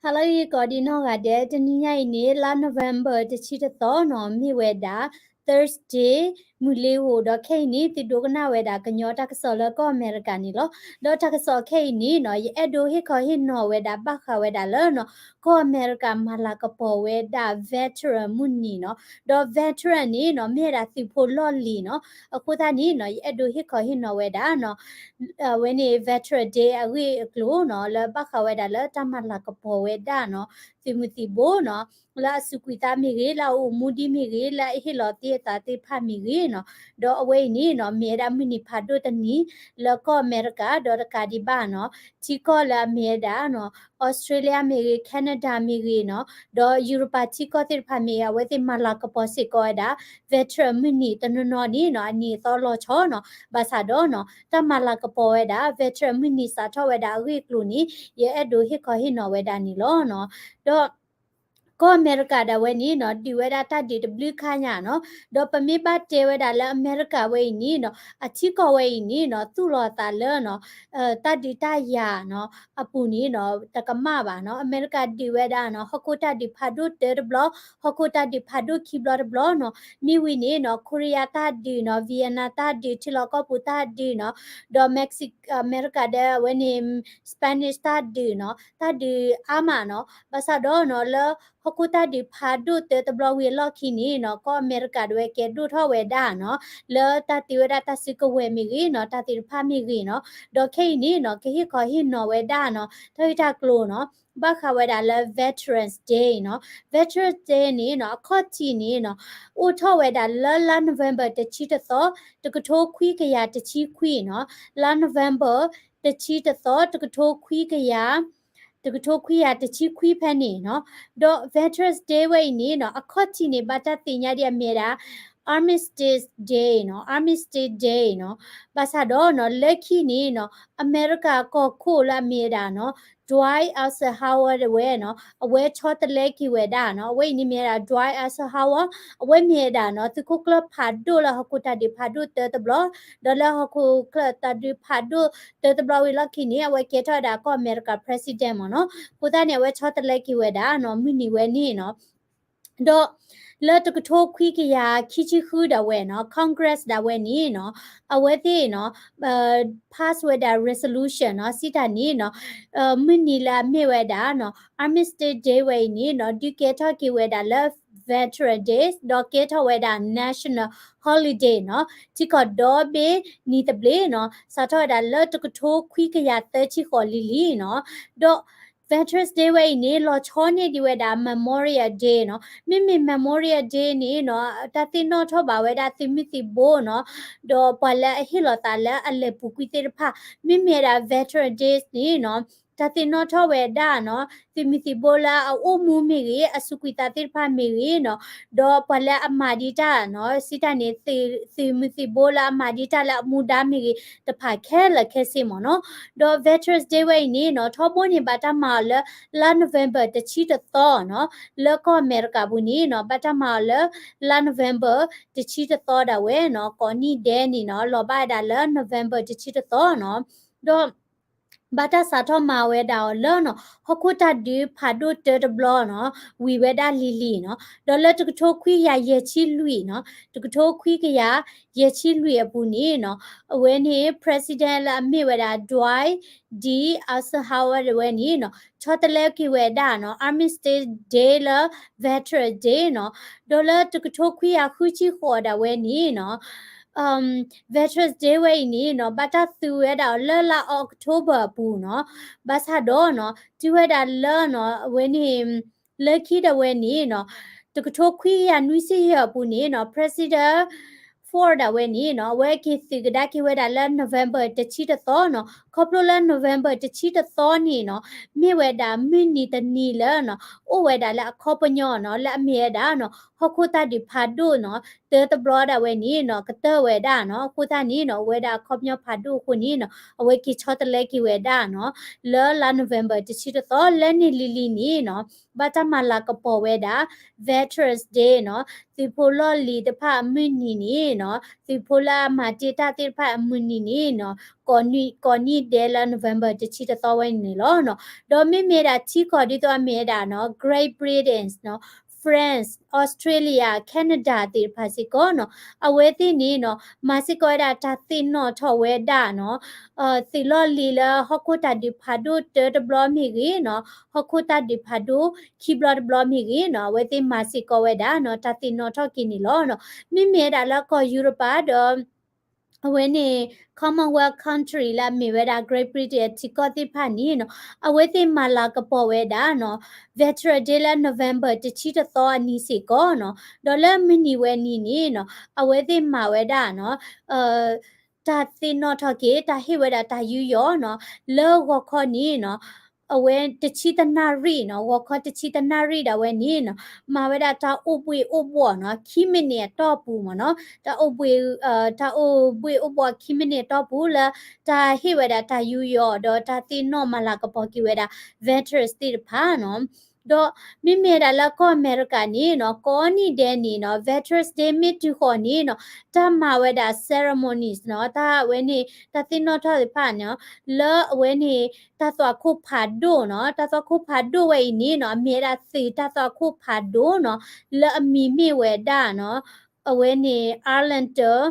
ဟါလၢအဂ့ၤကိးဒံးနီၢ်ဂၤဒဲး, တနံၤညါအံၤန့ၣ် လါ November တဆံတသီနီၤ မ့ၢ်ဝဲဒၣ် Thursday မုၢ်လ့ၤဧိၤ, ဒီးခဲအံၤန့ၣ် သုဒိကနၣ်ဝဲဒၣ်ကညီတၢ်ကစီၣ်လၢကီၢ်အမဲရကၤန့ၣ်လီၤ. ဒီးတၢ်ကစီၣ်ခဲအံၤန့ၣ်နီၤ ယအဲၣ်ဒိးဟ့ၣ်ခီဟ့ၣ်နီၤဝဲဒၣ်ဘၣ်ဃးဝဲဒၣ်လၢနီၤ ကီၢ်အမဲရကၤမၤလၤကပီၤဝဲဒၣ် veteran မုၢ်နံၤနီၤ, ဒီး veteran န့ၣ်နီၤ မ့ၢ်ဝဲဒၣ်သုးဖိလီၢ်လံၤနီၤ. အဃိသတးန့ၣ်နီၤ ယအဲၣ်ဒိးဟ့ၣ်ခီဟ့ၣ်နီၤဝဲဒၣ်နီၤ အဝဲန့ၣ် Veteran Day အဂ့ၢ်အကျိၤနီၤ လၢဘၣ်ဃးဝဲဒၣ်လၢတၢ်မၤလၤကပီၤဝဲဒၣ်နီၤ သုးမုၢ်သံၣ်ဘိနီၤ လၢအစူးကွံာ်သးမ့ၢ်ဂ့ၤ, လၢအအိၣ်မူဒံးမ့ၢ်ဂ့ၤ, လၢအဟ့ၣ်လီၤသ့အသးသ့ၣ်တဖၣ်မ့ၢ်ဂ့ၤနီၤ. ဒီးအဝဲအံၤန့ၣ်နီၤ မ့ၢ်ဝဲဒၣ်မုၢ်နံၤဖးဒိၣ်တနံၤ လၢကီၢ်အမဲရကၤ, ဒီးတကးဒံးဘၣ်နီၤ ထံကီၢ်လၢအမ့ၢ်ဝဲဒၣ်နီၤ Australia မ့ၢ်ဂ့ၤ, Canada မ့ၢ်ဂ့ၤနီၤ, ဒီးယူရပၤထံကီၢ်သ့ၣ်တဖၣ်မ့ၢ်ဂ့ၤ, အဝဲသ့ၣ်မၤလၤကပီၤစ့ၢ်ကီးဝဲဒၣ် veteran မုၢ်နံၤတနီၤနီၤန့ၣ်နီၤ အနံၤအသီလီၤဆီနီၤ. ဘၣ်ဆၣ်ဒီးနီၤ တၢ်မၤလၤကပီၤဝဲဒၣ် veteran မုၢ်နံၤစးထီၣ်ဝဲဒၣ်အဂ့ၢ်အကျိၤန့ၣ် ယအဲၣ်ဒိးဟ့ၣ်ခီဟ့ၣ်နီၤဝဲဒၣ်န့ၣ်လီၤနီၤ. ဒီး ကီၢ်အမဲရကၤဒၣ်ဝဲန့ၣ်နီၤ ဒုးဝဲဒၣ်တၢ်ဒုးတဘျုးခါညါနီၤ. ဒီးပမ့ၢ်ဘၣ်တဲဝဲဒၣ်လၢအမဲရကၤဝဲအံၤန့ၣ်နီၤ အထံကီၢ်ဝဲအံၤန့ၣ်နီၤ သူၣ်လီၤအသးလၢနီၤ တၢ်ဒုးတၢ်ယၤနီၤ အပူၤန့ၣ်နီၤ တကမၣ်ဘၣ်နီၤ. အမဲရကၤဒုးဝဲဒၣ်နီၤ ဟီၣ်ခိၣ်တၢ်ဒုးဖးဒိၣ်တၢတဘျီ, ဟီၣ်ခိၣ်တၢ်ဒုးဖးဒိၣ်ခံဘျီတဘျီနီၤ. မ့ၢ်ဝံၤန့ၣ်နီၤ Korea တၢ်ဒုးနီၤ, Vietnam တၢ်ဒုး, ထံလီၢ်ကီၢ်ပူၤတၢ်ဒုးနီၤ, ဒီး Mexico အမဲရကၤဒၣ်ဝဲန့ၣ် Spanish တၢ်ဒုးနီၤ, တၢ်ဒုးအါမးနီၤ. ဘၣ်ဆၣ်ဒီးနီၤ လၢဟီၣ်ခိၣ်တၢ်ဒုးဖးဒိၣ်တၢတဘျီဝံၤအလီၢ်ခံန့ၣ်နီၤ ကီၢ်အမဲရကၤဒၣ်ဝဲကဲဒိၣ်ထီၣ်ဝဲဒၣ်နီၤ လၢတၢ်သ့ဝဲဒၣ်တၢ်စုကဝဲၤမ့ၢ်ဂ့ၤနီၤ, တၢ်သ့ၣ်တဖၣ်မ့ၢ်ဂ့ၤနီၤ. ဒီးခဲအံၤန့ၣ်နီၤ ကဟ့ၣ်ခီဟ့ၣ်နီၤဝဲဒၣ်နီၤ တၢ်ဂ့ၢ်တၢ်ကျိၤနီၤ ဘၣ်ဃးဝဲဒၣ်လၢ Veterans Day နီၤ. Veterans Day န့ၣ်နီၤ အခီၣ်ထံးန့ၣ်နီၤ အိၣ်ထီၣ်ဝဲဒၣ်လၢလါ November တဆံတသီ တကထိခွံကယၤတဆံခွံနီၤ, လါ November တဆံတသီ တကထိခွံကယၤ တကထိခွံကယၤတဆံခွံဖဲန့ၣ်နီၤ. ဒီး Veterans Day ဝဲအံၤန့ၣ်နီၤ အခီၣ်ထံးန့ၣ် ဘၣ်တၢ်သ့ၣ်ညါဒ်အမ့ၢ်ဝဲဒၣ် Armistice Day နီၤ, Armistice Day နီၤ. ဘၣ်ဆၣ်ဒီးနီၤ လၢခံန့ၣ်နီၤ အမဲရကၤကီၢ်ခိၣ်လၢအမ့ၢ်ဝဲဒၣ်နီၤ Dwight Eisenhower ဒၣ်ဝဲနီၤ အဝဲဆီတလဲက့ၤဝဲဒၣ်နီၤ. အဝဲအံၤန့ၣ်မ့ၢ်ဝဲဒၣ် Dwight Eisenhower အဝဲမ့ၢ်ဝဲဒၣ်နီၤ သုးခိၣ်ကျၢၢ်ဖးဒိၣ်လၢဟီၣ်ခိၣ်တၢ်ဒုးဖးဒိၣ်တၢတဘျီ, ဒီးလၢဟီၣ်ခိၣ်ကျၢၢ်တၢ်ဒုးဖးဒိၣ်တၢတဘျီဝံၤအလီၢ်ခံန့ၣ် အဝဲကဲထီၣ်ဝဲဒၣ်ကီၢ်အမဲရကၤ president မ့ၢ်နီၤ. အဃိသတးန့ၣ် အဝဲဆီတလဲက့ၤဝဲဒၣ်နီၤ မုၢ်နံၤဝဲန့ၣ်နီၤ. ဒီးလၢတကထိခွံကယၤခံဆံဃုဒၣ်ဝဲနီၤ Congress ဒၣ်ဝဲန့ၣ်နီၤ အဝဲသ့ၣ်နီၤ pass ဝဲဒၣ် resolution နီၤ စံးတၢ်န့ၣ်နီၤ မုၢ်နံၤလၢအမ့ၢ်ဝဲဒၣ်နီၤ Armistice Day ဝဲအံၤန့ၣ်နီၤ ဒုးကဲထီၣ်က့ၤဝဲဒၣ်လၢ Veteran Day ဒီးကဲထီၣ်ဝဲဒၣ် national holiday နီၤ ထံကီၢ်ဒီဘ့ၣ်နံၤသဘျ့နီၤ စးထီၣ်ဝဲဒၣ်လၢတကထိခွံကယၤသၢဆံဃိးလံၤလံၤနီၤ. ဒီး Veterans Day ဝဲအံၤန့ၣ် လီၤဆီန့ၢ်ဒံးဝဲဒၣ် Memorial Day နီၤ. မ့မ့ၢ် Memorial Day န့ၣ်နီၤ တၢ်သ့ၣ်နီၣ်ထီၣ်ဘၣ်ဝဲဒၣ်သုးမုၢ်သံၣ်ဘိနီၤ ဒီးပှၤလၢအဟ့ၣ်လီၤသးလၢအလဲၤပူၤကွံာ်သ့ၣ်တဖၣ်, မ့မ့ၢ်ဝဲဒၣ် Veteran Days န့ၣ်နီၤ တၢ်သ့ၣ်နီၣ်ထီၣ်ဝဲဒၣ်နီၤ သုးမုၢ်သံၣ်ဘိလၢအအိၣ်မူမ့ၢ်ဂ့ၤ အစူးကွံာ်သးသ့ၣ်တဖၣ်မ့ၢ်ဂ့ၤနီၤ ဒီးပှၤလၢအမၤဒံးတၢ်နီၤ စံးတၢ်န့ၣ် သုးမုၢ်သံၣ်ဘိလၢအမၤဒံးတၢ်လၢအမူဒါမ့ၢ်ဂ့ၤ တဖၣ်ခဲလၢာ်ခဲဆ့မ့ၢ်နီၤ. ဒီး Veterans Day ဝဲအံၤန့ၣ်နီၤ ထီဘိန့ၣ်ဘၣ်တၢ်မၤအီၤလၢ လါ November တဆံတသီနီၤ လၢကီၢ်အမဲရကၤပူၤန့ၣ်နီၤ ဘၣ်တၢ်မၤအီၤလၢ လါ November တဆံတသီဒၣ်ဝဲနီၤ ကိးနံၣ်ဒဲးန့ၣ်နီၤ လီၤဘၣ်ဝဲဒၣ်လၢ November တဆံတသီနီၤ. ဒီး ဘၣ်တၢ်စးထီၣ်မၤဝဲဒၣ်အီၤလၢနီၤ ဟီၣ်ခိၣ်တၢ်ဒုးဖးဒိၣ်တၢတဘျီနီၤ ဝံၤဝဲဒၣ်လံၤလံၤနီၤ ဒီးလၢတကထိခွံကယၤယဲၢ်ဆံလွံၢ်နီၤ တကထိခွံကယၤယဲၢ်ဆံလွံၢ်အပူၤန့ၣ်နီၤ အဝဲန့ၣ် president လၢအမ့ၢ်ဝဲဒၣ် Dwight D Eisenhower ဒၣ်ဝဲန့ၣ်နီၤ ဆီတလဲက့ၤဝဲဒၣ်နီၤ Armistice Day လၢ Veteran Day နီၤ ဒီးလၢတကထိခွံကယၤဃုဆံဃိးဒၣ်ဝဲန့ၣ်နီၤ Veterans Day ဝဲအံၤန့ၣ်နီၤ ဘၣ်တၢ်သုးဝဲဒၣ်အီၤလၢလါ October အပူၤနီၤ ဘၣ်ဆၣ်ဒီးနီၤ တုၤဝဲဒၣ်လၢနီၤ အဝဲန့ၣ် လၢခံဒၣ်ဝဲန့ၣ်နီၤ တကထိခွံကယၤနွံဆံယဲၢ်အပူၤန့ၣ်နီၤ president Ford ဒၣ်ဝဲန့ၣ်နီၤ အဝဲက့ၤသုးကဒါက့ၤဝဲဒၣ်လၢ November တဆံတသီနီၤ ခီဖျိလၢ November တဆံတသီန့ၣ်နီၤ မ့ၢ်ဝဲဒၣ်မုၢ်နံၤတနံၤလၢနီၤ အိၣ်ဝဲဒၣ်လၢအခီပညီနီၤ လၢအမ့ၢ်ဝဲဒၣ်နီၤ ဟီၣ်ခိၣ်တၢ်ဒုးဖးဒိၣ်နီၤ တၢတဘျီဒၣ်ဝဲန့ၣ်နီၤ ကတၢၢ်ဝဲဒၣ်နီၤ အဃိသတးန့ၣ်နီၤ အိၣ်ဝဲဒၣ်အခီပညီဖးဒိၣ်အဃိန့ၣ်နီၤ အဝဲက့ၤဆီတလဲက့ၤဝဲဒၣ်နီၤ လၢလါ November တဆံတသီ လၢန့ၣ်လံၤလံၤန့ၣ်နီၤ ဘၣ်တၢ်မၤလၤကပီၤဝဲဒၣ် Veterans Day နီၤ သုးဖိလီၢ်လံၤတဖၣ်အမုၢ်နံၤန့ၣ်နီၤ သုးဖိလၢအမၤတ့ၢ်တၢ်သ့ၣ်တဖၣ်အမုၢ်နံၤန့ၣ်နီၤ ကိးနံၣ်ဒဲးလၢ November တဆံတသီဝဲန့ၣ်လီၤနီၤ. ဒီးမ့မ့ၢ်ဝဲဒၣ်ထံကီၢ်ဒ်သိးအမ့ၢ်ဝဲဒၣ်နီၤ Great Britains နီၤ France, Australia, Canada သ့ၣ်တဖၣ်စ့ၢ်ကီးနီၤ အဝဲသ့ၣ်န့ၣ်နီၤ မၤစ့ၢ်ကီးဝဲဒၣ်တၢ်သ့ၣ်နီၣ်ထီၣ်ဝဲဒၣ်နီၤ သုးလီၢ်လံၤလၢဟီၣ်ခိၣ်တၢ်ဒုးဖးဒိၣ်တၢတဘျီမ့ၢ်ဂ့ၤနီၤ ဟီၣ်ခိၣ်တၢ်ဒုးဖးဒိၣ်ခံဘျီတဘျီမ့ၢ်ဂ့ၤနီၤ အဝဲသ့ၣ်မၤစ့ၢ်ကီးဝဲဒၣ်နီၤ တၢ်သ့ၣ်နီၣ်ထီၣ်က့ၤန့ၣ်လီၤနီၤ. မ့မ့ၢ်ဝဲဒၣ်လၢကီၢ်ယူရပၤဒီး အဝဲန့ၣ် Commonwealth country လၢအမ့ၢ်ဝဲဒၣ် Great Britain ထံကီၢ်သ့ၣ်တဖၣ်န့ၣ်နီၤ အဝဲသ့ၣ်မၤလၤကပီၤဝဲဒၣ်နီၤ Veteran Day လၢ November တဆံတသီအနံၤစ့ၢ်ကီးနီၤ ဒီးလၢမုၢ်နံၤဝဲန့ၣ်န့ၣ်နီၤ အဝဲသ့ၣ်မၤဝဲဒၣ်နီၤ တၢ်သ့ၣ်နီၣ်ထီၣ်က့ၤ တၢ်ဟ့ၣ်ဝဲဒၣ်တၢ်ယူးယီၣ်နီၤ လၢဂီၤခီန့ၣ်နီၤ အဝဲတဆံတနၣ်ရံၣ်နီၤ ဂီၤခီတဆံတနၣ်ရံၣ်ဒၣ်ဝဲန့ၣ်နီၤ မၤဝဲဒၣ်တၢ်အိၣ်ဘှ့ၣ်အိၣ်ဘှီၣ်နီၤ ခံမံးနံးအတီၢ်ပူၤမ့ၢ်နီၤ တၢ်အိၣ်ဘှ့ၣ် တၢ်အိၣ်ဘှ့ၣ်အိၣ်ဘှီၣ်ခံမံးနံးအတီၢ်ပူၤလၢ တၢ်ဟ့ၣ်ဝဲဒၣ်တၢ်ယူးယီၣ် ဒီးတၢ်သ့ၣ်နီၣ်မၤလၤကပီၤက့ၤဝဲဒၣ် veterans သ့ၣ်တဖၣ်နီၤ ဒီးမ့မ့ၢ်ဝဲဒၣ်လၢကီၢ်အမဲရကၤန့ၣ်နီၤ ကိးနံၣ်ဒဲးန့ၣ်နီၤ Veterans Day မ့ၢ်တုၤဃီၤန့ၣ်နီၤ တၢ်မၤဝဲဒၣ် ceremonies နီၤ တၢ်ဝဲန့ၣ် တၢ်သ့ၣ်နီၣ်ထီၣ်သ့ၣ်တဖၣ်န့ၣ် လၢအဝဲန့ၣ် တၢ်သွၣ်ခိၣ်ဖးဒိၣ်နီၤ တၢ်သွၣ်ခိၣ်ဖးဒိၣ်ဝဲအံၤန့ၣ်နီၤ အမ့ၢ်ဝဲဒၣ်သုးတၢ်သွၣ်ခိၣ်ဖးဒိၣ်နီၤ လၢအမံၤမ့ၢ်ဝဲဒၣ်နီၤ အဝဲန့ၣ် Arlington,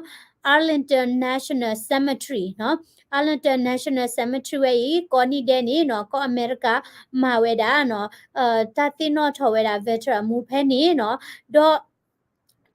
Arlington National Cemetery နီၤ Arlington National Cemetery ဝဲအံၤ ကိးနံၣ်ဒဲးန့ၣ်နီၤ ကီၢ်အမဲရကၤမၤဝဲဒၣ်နီၤ တၢ်သ့ၣ်နီၣ်ထီၣ်ဝဲဒၣ် veteran အမူဖဲန့ၣ်နီၤ ဒီး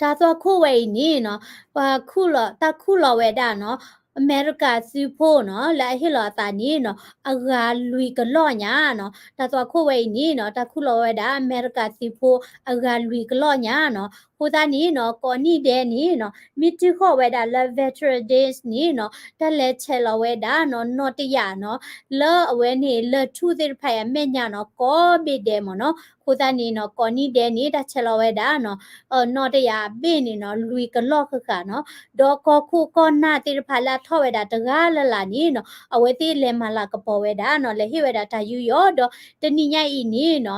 တၢ်သွၣ်ခိၣ်ဝဲအံၤန့ၣ်နီၤ ပှၤခူၣ်လီၤ တၢ်ခူၣ်လီၤဝဲဒၣ်နီၤ အမဲရကၤသုးဖိနီၤ လၢအဟ့ၣ်လီၤအသးန့ၣ်နီၤ အဂၤလွံၢ်ကလီၢ်ညါနီၤ တၢ်သွၣ်ခိၣ်ဝဲအံၤန့ၣ်နီၤ တၢ်ခူၣ်လီၤဝဲဒၣ် အမဲရကၤသုးဖိအဂၤလွံၢ်ကလီၢ်ညါနီၤ အဃိသတးန့ၣ်နီၤ ကိးနံၣ်ဒဲးန့ၣ်နီၤ မ့ၢ်တုၤဃီၤဝဲဒၣ်လၢ Veteran Days န့ၣ်နီၤ တၢ်လဲၤဆဲးလီၤဝဲဒၣ်နီၤ နီၣ်တယာ်နီၤ လၢအဝဲန့ၣ် လၢၢ်ထူၣ်သ့ၣ်တဖၣ်အံၤအမဲာ်ညါနီၤ ကိးဘ့ၣ်ဒဲးမ့ၢ်နီၤ အဃိသတးန့ၣ်နီၤ ကိးနံၣ်ဒဲးန့ၣ် တၢ်ဆဲးလီၤဝဲဒၣ်နီၤ နီၣ်တယာ်အဘ့ၣ်န့ၣ်နီၤ လွံၢ်ကလီၢ်ဃၣ်ဃၣ်နီၤ ဒီးကီၢ်ခိၣ်ကီၢ်နၢ်သ့ၣ်တဖၣ်လၢအထီၣ်ဝဲဒၣ်တဂၤလၢ်လၢ်န့ၣ်နီၤ အဝဲသ့ၣ်လဲၤမၤလၤကပီၤဝဲဒၣ်နီၤ လဲၤဟ့ၣ်ဝဲဒၣ်တၢ်ယူးယီၣ် ဒီးတနံၤညါအံၤန့ၣ်နီၤ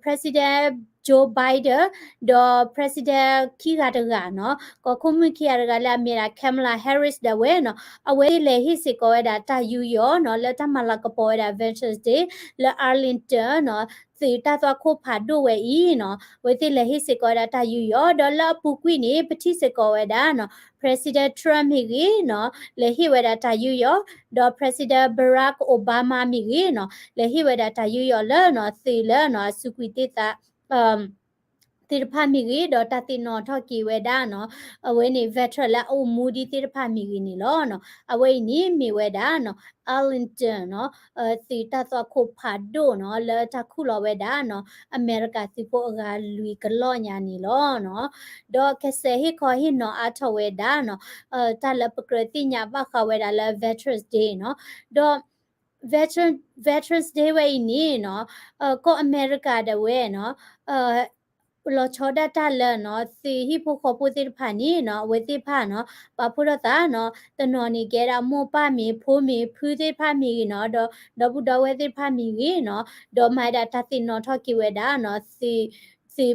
President Joe Biden ဒီး President ခံဂၤတဂၤနီၤ ကီၢ်ခိၣ်မုၣ်ခံဂၤတဂၤလၢအမ့ၢ်ဒၣ် Kamala Harris ဒၣ်ဝဲနီၤ အဝဲသ့ၣ်လဲၤဟ့ၣ်စ့ၢ်ကီးဝဲဒၣ်တၢ်ယူးယီၣ်နီၤ လၢတၢ်မၤလၤကပီၤဝဲဒၣ် Veterans Day လၢ Arlington နီၤ သုးတၢ်သွၣ်ခိၣ်ဖးဒိၣ်ဝဲအံၤနီၤ အဝဲသ့ၣ်လဲၤဟ့ၣ်စ့ၢ်ကီးဝဲဒၣ်တၢ်ယူးယီၣ် ဒီးလၢအပူၤကွံာ်န့ၣ် ပထံၣ်စ့ၢ်ကီးဝဲဒၣ်နီၤ President Trump မ့ၢ်ဂ့ၤနီၤ လဲၤဟ့ၣ်ဝဲဒၣ်တၢ်ယူးယီၣ် ဒီး President Barack Obama မ့ၢ်ဂ့ၤနီၤ လဲၤဟ့ၣ်ဝဲဒၣ်တၢ်ယူးယီၣ်လၢနီၤ သုးလၢနီၤ အစူးကွံာ်သ့ၣ်သး သ့ၣ်တဖၣ်မ့ၢ်ဂ့ၤ ဒီးတၢ်သ့ၣ်နီၣ်ထီၣ်က့ၤဝဲဒၣ်နီၤ အဝဲန့ၣ် veteran လၢအအိၣ်မူဒံးသ့ၣ်တဖၣ်မ့ၢ်ဂ့ၤန့ၣ်လီၤနီၤ အဝဲအံၤန့ၣ်မ့ၢ်ဝဲဒၣ်နီၤ Arlington နီၤ သုးတၢ်သွၣ်ခိၣ်ဖးဒိၣ်နီၤ လၢတၢ်ခူၣ်လီၤဝဲဒၣ်နီၤ အမဲရကၤသုးဖိအဂၤလွံၢ်ကလီၢ်ညါန့ၣ်လီၤနီၤ ဒီးကစဲးဟ့ၣ်ခီဟ့ၣ်နီၤအါထီၣ်ဝဲဒၣ်နီၤ တၢ်လၢပကြၢးသ့ၣ်ညါဘၣ်ဃးဝဲဒၣ်လၢ Veterans Day နီၤ ဒီး Veteran, Veterans Day ဝဲအံၤန့ၣ်နီၤ ကီၢ်အမဲရကၤဒၣ်ဝဲနီၤ လီၤဆီဒၣ်တၢ်လၢနီၤ သုးဟံၣ်ဖိဃီဖိသ့ၣ်တဖၣ်န့ၣ်နီၤ အဝဲသ့ၣ်တဖၣ်နီၤ ပာ်ဖှိၣ်ထီၣ်သးနီၤ တနီၤန့ၣ်ကဲဒၣ်မိၢ်ပၢ်မ့ၢ်ဖိမ့ၢ်ဖုသ့ၣ်တဖၣ်မ့ၢ်ဂ့ၤနီၤ ဒီးဒီပုၢ်ဒီဝဲၢ်သ့ၣ်တဖၣ်မ့ၢ်ဂ့ၤနီၤ ဒီးမၤဝဲဒၣ်တၢ်သ့ၣ်နီၣ်ထီၣ်က့ၤဝဲဒၣ်နီၤ သုး သုး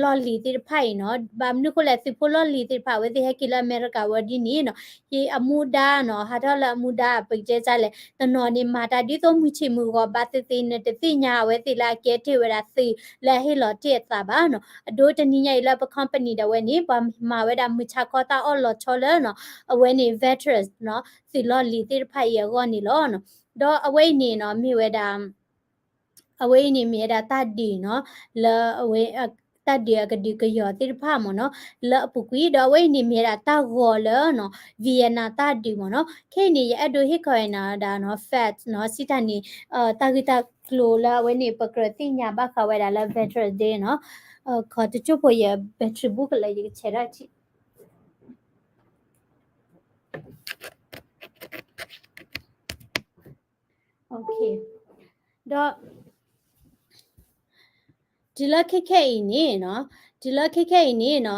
ဖိလီၢ်လံၤသ့ၣ်တဖၣ်အံၤနီၤ ဘၣ်မနုၤဃိလဲၣ် သုးဖိလီၢ်လံၤသ့ၣ်တဖၣ် အဝဲသ့ၣ်ဟဲက့ၤလၢအမဲရကၤဝဲဒ်န့ၣ်နီၤ ဟ့ၣ်အမူဒါနီၤ ဟးထီၣ်လၢအမူဒါ ပကတဲတၢ်လဲၣ် တနီၤန့ၣ်မၤတၢ်ဒ်သိးမုၢ်ဆ့ၣ်မုၢ်ဂီၤ ဘၣ်သ့ၣ်သ့ၣ် နတသ့ၣ်ညါအဝဲသ့ၣ်လၢအကဲတ့ၢ်ဝဲဒၣ်သုးလၢအဟ့ၣ်လီၤတ့ၢ်အသးဘၣ်နီၤ အဒိတနံၤညါအံၤလၢပ company ဒၣ်ဝဲန့ၣ် ပှၤမၤဝဲဒၣ်မုၢ်ဆါခီတၢ်အီၣ်လီၤဆီလၢနီၤ အဝဲန့ၣ် veterans နီၤ သုးလီၢ်လံၤသ့ၣ်တဖၣ်အံၤအဂီၢ်န့ၣ်လီၤနီၤ ဒီးအဝဲအံၤန့ၣ်နီၤ မ့ၢ်ဝဲဒၣ် အဝဲအံၤန့ၣ်မ့ၢ်ဝဲဒၣ်တၢ်ဒုးနီၤ လၢအဝဲ တၢ်ဒုးအကဒုးကယီၤသ့ၣ်တဖၣ်မ့ၢ်နီၤ လၢအပူၤကွံာ် ဒီးအဝဲအံၤန့ၣ်မ့ၢ်ဝဲဒၣ်တၢ်ဂီၤလၢနီၤ Vietnam တၢ်ဒုးမ့ၢ်နီၤ ခဲအံၤန့ၣ် ယအဲၣ်ဒိးဟ့ၣ်ခီအံၤနၤဒၣ်နီၤ fact နီၤ စံးတၢ်န့ၣ် တၢ်ဂ့ၢ်တၢ်ကျိၤလၢအဝဲန့ၣ် ပကြၢးသ့ၣ်ညါဘၣ်ဃးဝဲဒၣ်လၢ Veterans Day နီၤ ခီတကၠိၢ်ဖိယ battery ဘူးကလၢာ် ယကဆဲးထီၣ်ထံ ဒီး တုၤလၢခဲခဲအံၤန့ၣ်နီၤ, တုၤလၢခဲခဲအံၤန့ၣ်နီၤ,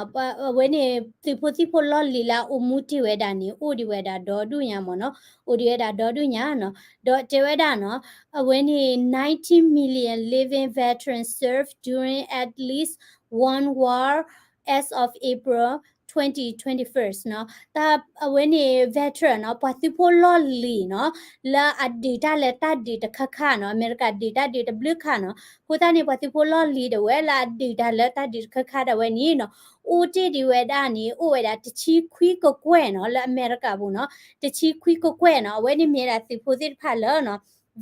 အဝဲန့ၣ် သုးဖိသံၣ်ဖိလီၢ်လံၤလၢအအိၣ်မူတ့ၢ်ဝဲဒၣ်န့ၣ် အိၣ်ဒံးဝဲဒၣ်ဒီဒူၣ်ညါမ့ၢ်နီၤ, အိၣ်ဒံးဝဲဒၣ်ဒီဒူၣ်ညါနီၤ, ဒီးတဲဝဲဒၣ်နီၤ, အဝဲန့ၣ် nineteen million living veterans served during at least one war as of April twenty twenty-three. twenty twenty-first နီၤ, တၢ်အဝဲန့ၣ် veteran နီၤ, ပှၤသုးဖိလီၢ်လံၤနီၤ, လၢအဒုးတၢ်လၢတၢ်ဒုးတခါခါနီၤ, အမဲရကၤဒုးတၢ်ဒုးတဘျုးခါနီၤ, အဃိသတးန့ၣ် ပှၤသုးဖိလီၢ်လံၤဒၣ်ဝဲလၢအဒုးတၢ်လၢတၢ်ဒုးတခါခါဒၣ်ဝဲန့ၣ်နီၤ, အိၣ်တ့ၢ်ဒံးဝဲဒၣ်န့ၣ် အိၣ်ဝဲဒၣ်တဆံခွံကကွဲၢ်နီၤ, လၢအမဲရကၤပူၤနီၤ, တဆံခွံကကွဲၢ်နီၤ, အဝဲန့ၣ်မ့ၢ်ဒၣ်သုးဖိသ့ၣ်တဖၣ်လၢနီၤ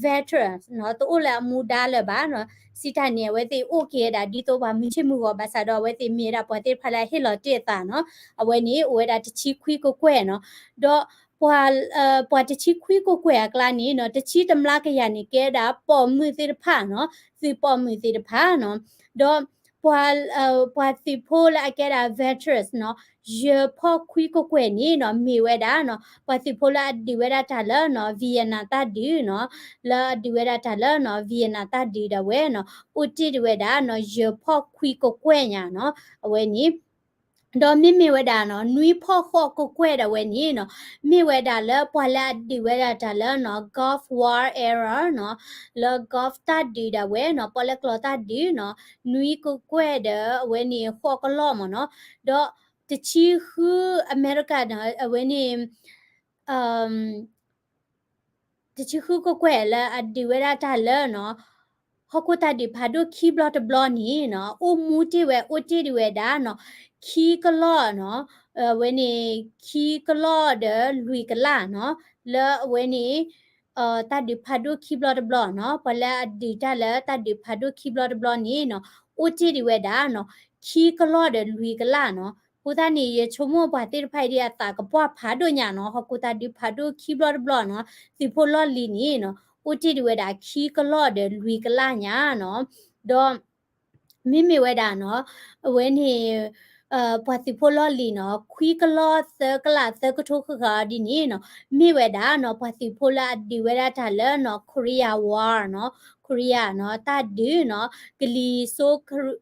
veteran နီၤ, တအိၣ်လၢအမူဒါလၢၤဘၣ်နီၤ, စံးတၢ်န့ၣ် အဝဲသ့ၣ်အိၣ်က့ၤဝဲဒၣ်ဒ်သိးပှၤမုၢ်ဆ့ၣ်မုၢ်ဂီၤဘၣ်ဆၣ်ဒီး အဝဲသ့ၣ်မ့ၢ်ဝဲဒၣ်ပှၤသ့ၣ်တဖၣ်လၢအဟ့ၣ်လီၤတ့ၢ်အသးနီၤ, အဝဲန့ၣ်အိၣ်ဝဲဒၣ်တဆံခွံကကွဲၢ်နီၤ, ဒီးပှၤ ပှၤတဆံခွံကကွဲၢ်အကျါန့ၣ်နီၤ, တဆံတမျးကယၤန့ၣ် ကဲဒၣ်ပိာ်မုၣ်သ့ၣ်တဖၣ်နီၤ, သုးပိာ်မုၣ်သ့ၣ်တဖၣ်နီၤ, ဒီးပှၤ ပှၤသုးဖိလၢအကဲဒၣ် veterans နီၤ, ယဲၢ်ဖီၣ်ခွံကကွဲၢ်န့ၣ်နီၤ, မ့ၢ်ဝဲဒၣ်နီၤ, ပှၤသုးဖိလၢအဒုးဝဲဒၣ်တၢ်လၢနီၤ Vietnam တၢ်ဒုးနီၤ, လၢအဒုးဝဲဒၣ်တၢ်လၢနီၤ Vietnam တၢ်ဒုးဒၣ်ဝဲနီၤ, အိၣ်တ့ၢ်ဒံးဝဲဒၣ်နီၤ ယဲၢ်ဖီၣ်ခွံကကွဲၢ်ညါနီၤ, အဝဲန့ၣ် ဒီးမ့မ့ၢ်ဝဲဒၣ်နီၤ နွံဖီၣ်ဃိးကကွဲၢ်ဒၣ်ဝဲန့ၣ်နီၤ, မ့ၢ်ဝဲဒၣ်လၢပှၤလၢအဒုးဝဲဒၣ်တၢ်လၢနီၤ Gulf War era နီၤ, လၢ Gulf တၢ်ဒုးဒၣ်ဝဲနီၤ, ပီၣ်လဲၣ်ကျီၤတၢ်ဒုးနီၤ, နွံကကွဲၢ်ဒီးအဝဲန့ၣ်ဃိးကလီၢ်မ့ၢ်နီၤ, ဒီးတဆံဃု အမဲရကၤနီၤ အဝဲန့ၣ် တဆံဃုကကွဲၢ်လၢအဒုးဝဲဒၣ်တၢ်လၢနီၤ, ဟီၣ်ခိၣ်တၢ်ဒုးဖးဒိၣ်ခံဘျီတဘျီန့ၣ်နီၤ, အိၣ်မူတ့ၢ်ဝဲ အိၣ်တ့ၢ်ဒံးဝဲဒၣ်နီၤ, ခံကလီၢ်နီၤ, အဝဲန့ၣ် ခံကလီၢ်ဒီးလွံၢ်ကလးနီၤ, လၢအဝဲန့ၣ် တၢ်ဒုးဖးဒိၣ်ခံဘျီတဘျီနီၤ, ပှၤလၢအဒုးတၢ်လၢတၢ်ဒုးဖးဒိၣ်ခံဘျီတဘျီန့ၣ်နီၤ, အိၣ်တ့ၢ်ဒံးဝဲဒၣ်နီၤ, ခံကလီၢ်ဒီးလွံၢ်ကလးနီၤ, အဃိသတးန့ၣ် ယဆိကမိၣ်ပှၤသ့ၣ်တဖၣ်အံၤဒ်အသးကပှၢ်ဖးဒိၣ်ညါနီၤ, ဟီၣ်ခိၣ်တၢ်ဒုးဖးဒိၣ်ခံဘျီတဘျီနီၤ, သုးဖိလီၢ်လံၤန့ၣ်နီၤ, အိၣ်တ့ၢ်ဒံးဝဲဒၣ်ခံကလီၢ်ဒီးလွံၢ်ကလးညါနီၤ, ဒီး မ့မ့ၢ်ဝဲဒၣ်နီၤ, အဝဲန့ၣ် ပှၤသုးဖိလီၢ်လံၤနီၤ, ခွံကလီၢ်သၢကလးသၢကထိဃၣ်ဃၣ်ဒ်န့ၣ်နီၤ, မ့ၢ်ဝဲဒၣ်နီၤ, ပှၤသုးဖိလၢအဒုးဝဲဒၣ်တၢ်လၢနီၤ Korea War နီၤ, Korea နီၤ, တၢ်ဒုးနီၤ, ကလံၤစိး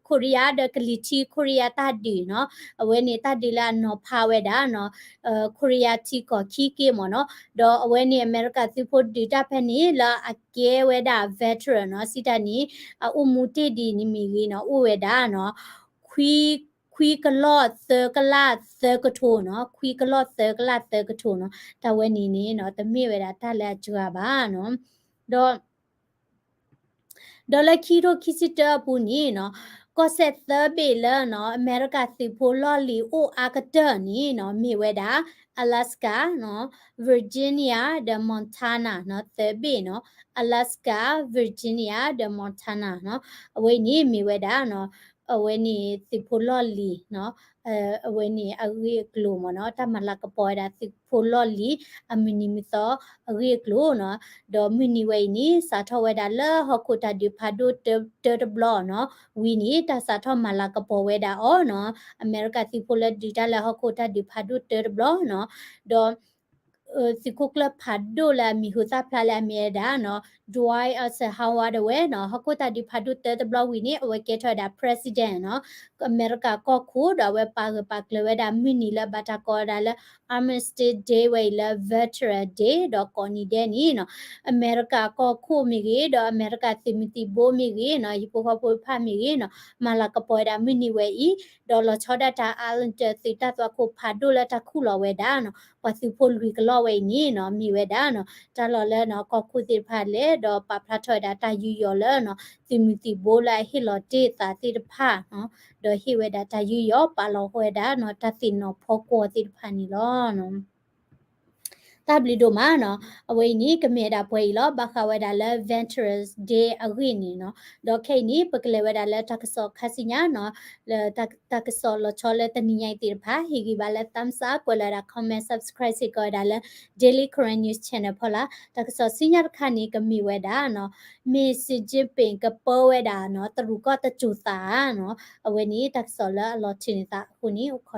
Korea ဒီးကလံၤထံး Korea တၢ်ဒုးနီၤ, အဝဲန့ၣ်တၢ်ဒုးလၢအနီၤဖးဝဲဒၣ်နီၤ, Korea ထံကီၢ်ခံက့မ့ၢ်နီၤ, ဒီးအဝဲန့ၣ်အမဲရကၤသုးဖိဒုးတၢ်ဖဲန့ၣ် လၢအကဲဝဲဒၣ် veteran နီၤ, စံးတၢ်န့ၣ် အအိၣ်မူတ့ၢ်ဒံးန့ၣ်မ့ၢ်ဂ့ၤနီၤ, အိၣ်ဝဲဒၣ်နီၤ, ခွံ ခွံကလီၢ်သၢကလးသၢကထိနီၤ, ခွံကလီၢ်သၢကလးသၢကထိနီၤ, တၢ်ဝဲန့ၣ်န့ၣ်နီၤ, တမ့ၢ်ဝဲဒၣ်တၢ်လၢအစှၤဘၣ်နီၤ, ဒီး ဒီးလၢခံကထိခံဆံတၢအပူၤန့ၣ်နီၤ, ကီၢ်စဲၣ်သၢဘ့ၣ်လၢနီၤ, အမဲရကၤသုးဖိလီၢ်လံၤအိၣ်အါကတၢၢ်န့ၣ်နီၤ, မ့ၢ်ဝဲဒၣ် Alaska နီၤ, Virginia ဒီး Montana နီၤ, သၢဘ့ၣ်နီၤ, Alaska, Virginia ဒီး Montana နီၤ, အဝဲန့ၣ်မ့ၢ်ဝဲဒၣ်နီၤ, အဝဲန့ၣ်သုးဖိလီၢ်လံၤနီၤ, အဝဲန့ၣ်အဂ့ၢ်အကျိၤမ့ၢ်နီၤ, တၢ်မၤလၤကပီၤဝဲဒၣ်သုးဖိလီၢ်လံၤ အမုၢ်နံၤမုၢ်သီအဂ့ၢ်အကျိၤနီၤ, ဒီးမုၢ်နံၤဝဲအံၤန့ၣ် စးထီၣ်ဝဲဒၣ်လၢဟီၣ်ခိၣ်တၢ်ဒုးဖးဒိၣ်တၢတဘျီနီၤ, ဝံၤန့ၣ် တၢ်စးထီၣ်မၤလၤကပီၤဝဲဒၣ်အီၤနီၤ, အမဲရကၤသုးဖိလၢဒုးတၢ်လၢဟီၣ်ခိၣ်တၢ်ဒုးဖးဒိၣ်တၢတဘျီနီၤ, ဒီး သုးခိၣ်ကျၢၢ်ဖးဒိၣ်လၢအမံၤဟူသၣ်ဖျါလၢအမ့ၢ်ဝဲဒၣ်နီၤ, Dwight Eisenhower ဒၣ်ဝဲနီၤ, ဟီၣ်ခိၣ်တၢ်ဒုးဖးဒိၣ်တၢတဘျီဝံၤန့ၣ် အဝဲကဲထီၣ်ဝဲဒၣ် president နီၤ, အမဲရကၤကီၢ်ခိၣ် ဒီးအဝဲပာ်ဂၢၢ်ပာ်ကျၢၤဝဲဒၣ်မုၢ်နံၤလၢဘၣ်တၢ်ကိးဝဲဒၣ်လၢ Armistice Day ဝဲအံၤလၢ Veteran Day ဒီးကိးနံၤဒဲးန့ၣ်နီၤ, အမဲရကၤကီၢ်ခိၣ်မ့ၢ်ဂ့ၤ ဒီးအမဲရကၤသုးမုၢ်သံၣ်ဘိမ့ၢ်ဂ့ၤနီၤ, ယဖိဃီဖိတဖၣ်မ့ၢ်ဂ့ၤနီၤ, မၤလၤကပီၤဝဲဒၣ်မုၢ်နံၤဝဲအံၤ, ဒီးလီၤဆီဒၣ်တၢ် Arlington သုးတၢ်သွၣ်ခိၣ်ဖးဒိၣ်လၢတၢ်ခူၣ်လီၤဝဲဒၣ်နီၤ, ပှၤသုးဖိလွံၢ်ကလီၢ်ဝဲအံၤန့ၣ်နီၤ, မ့ၢ်ဝဲဒၣ်နီၤ, တၢ်လီၢ်လၢနီၤ ကီၢ်ခိၣ်သ့ၣ်တဖၣ်လဲၣ်, ဒီးပာ်ဖျါထီၣ်ဝဲဒၣ်တၢ်ယူးယီၣ်လၢနီၤ သုးမုၢ်သံၣ်ဘိလၢအဟ့ၣ်လီၤတ့ၢ်သးသ့ၣ်တဖၣ်နီၤ, ဒီးဟ့ၣ်ဝဲဒၣ်တၢ်ယူးယီၣ် ပာ်လီၤဃီဝဲဒၣ်နီၤ တၢ်သ့ၣ်နီၣ်ဖီကွီၤသ့ၣ်တဖၣ်န့ၣ်လီၤ. တၢ်ဘျုးဒိၣ်မးနီၤ, အဝဲအံၤန့ၣ် ကမ့ၢ်ဝဲဒၣ်ပှဲၤအံၤလီၤ, ဘၣ်ဃးဝဲဒၣ်လၢ Veterans Day အဂ့ၢ်န့ၣ်နီၤ, ဒီးခဲအံၤန့ၣ် ပကလဲၤဝဲဒၣ်လၢတၢ်ကစီၣ်ခါဆူညါနီၤ, လၢတၢ်ကစီၣ်လီၤဆီလၢတနံၤညါအံၤသ့ၣ်တဖၣ် ဟ့ၣ်ဂံၢ်ဘါလၢ thumbs up ကွဲးလီၤဝဲဒၣ် comment, subscribe စ့ၢ်ကီးဝဲဒၣ်လၢ Daily Karen News Channel ဖီလာ်, တၢ်ကစီၣ်ဆူညါတခါန့ၣ် ကမ့ၢ်ဝဲဒၣ်နီၤ, မ့ၢ် Xi Jinping ကပၢဝဲဒၣ်နီၤ တရူးကီၢ်တစိၤသးဧါနီၤ, အဝဲန့ၣ် တၢ်ကစီၣ်လၢအလီၤထုးန့ၢ်သးအဃိန့ၣ် အိၣ်ခိး